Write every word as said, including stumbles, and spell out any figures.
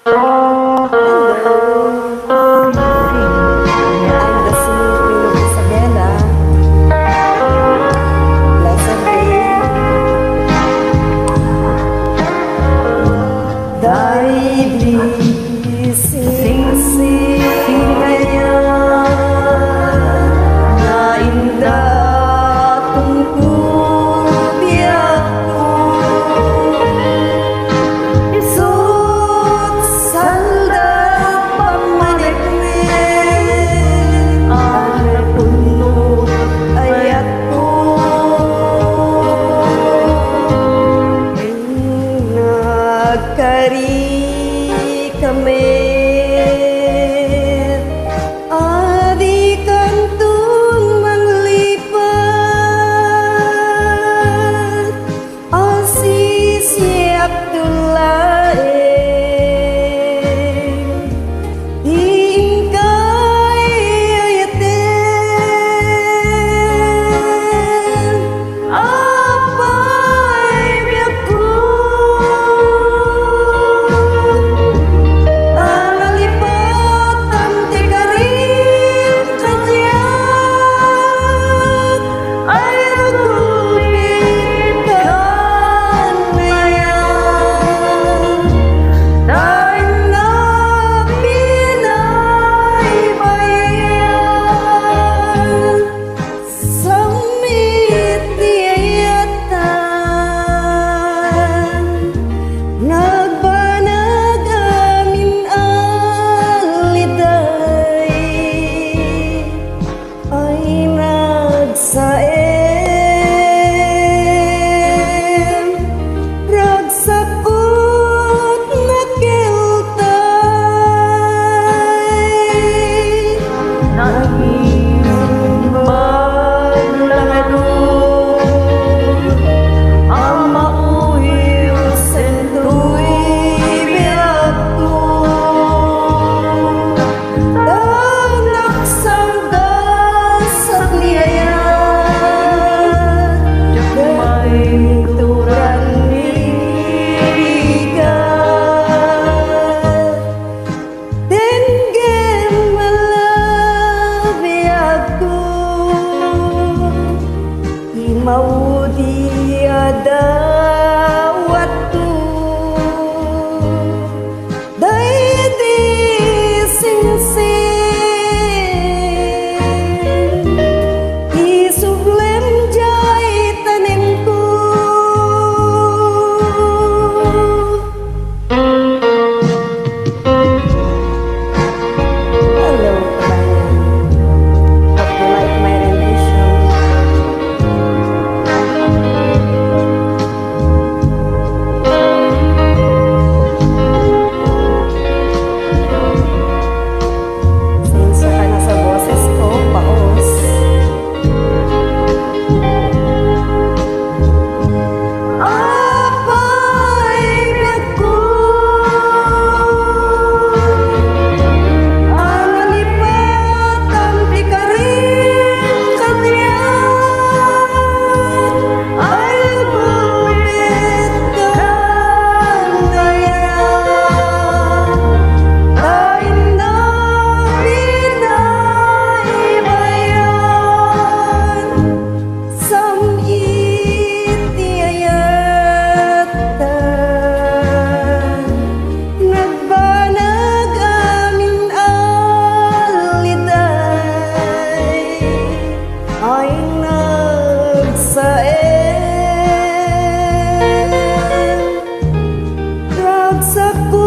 Hello. I'm the singing queen of Isabela. Blessed day. Daydi singsingayan, nainda tungko biagko. Isut' salda pammaneknek, a napudno ayatko. Nagkarikami, a dikanton manglipat. Asisiak laeng ti inkay ayaten. Apay biagko, a nalipatan ti karim kaniak. Ay, nagupit ka, Angaya, ta innak pinaybayan. Sammit ti ayatan, nagbanag amin a liday. Ay, nagsaem, ragsakot, nakeltay. Naimbag langano, a mauhil sentoy biagko. Tan nagsanggas a ti ayat, diak maituran ni bigat. Denggem a la biagko, ti maudi a dawatko. Daydi singsin, isublem jay tanenko. Hello, kabayan. Hope you like my rendition. Pasensya ka na sa boses ko, paos. Apay, biagko, a nalipatan ti karim kaniak. Ay, gupit ka, Angaya, ta innak pinaybayan. Sam-it ti ayatan, nagbanag amin a liday. Ay, nagsaem, ragsakot,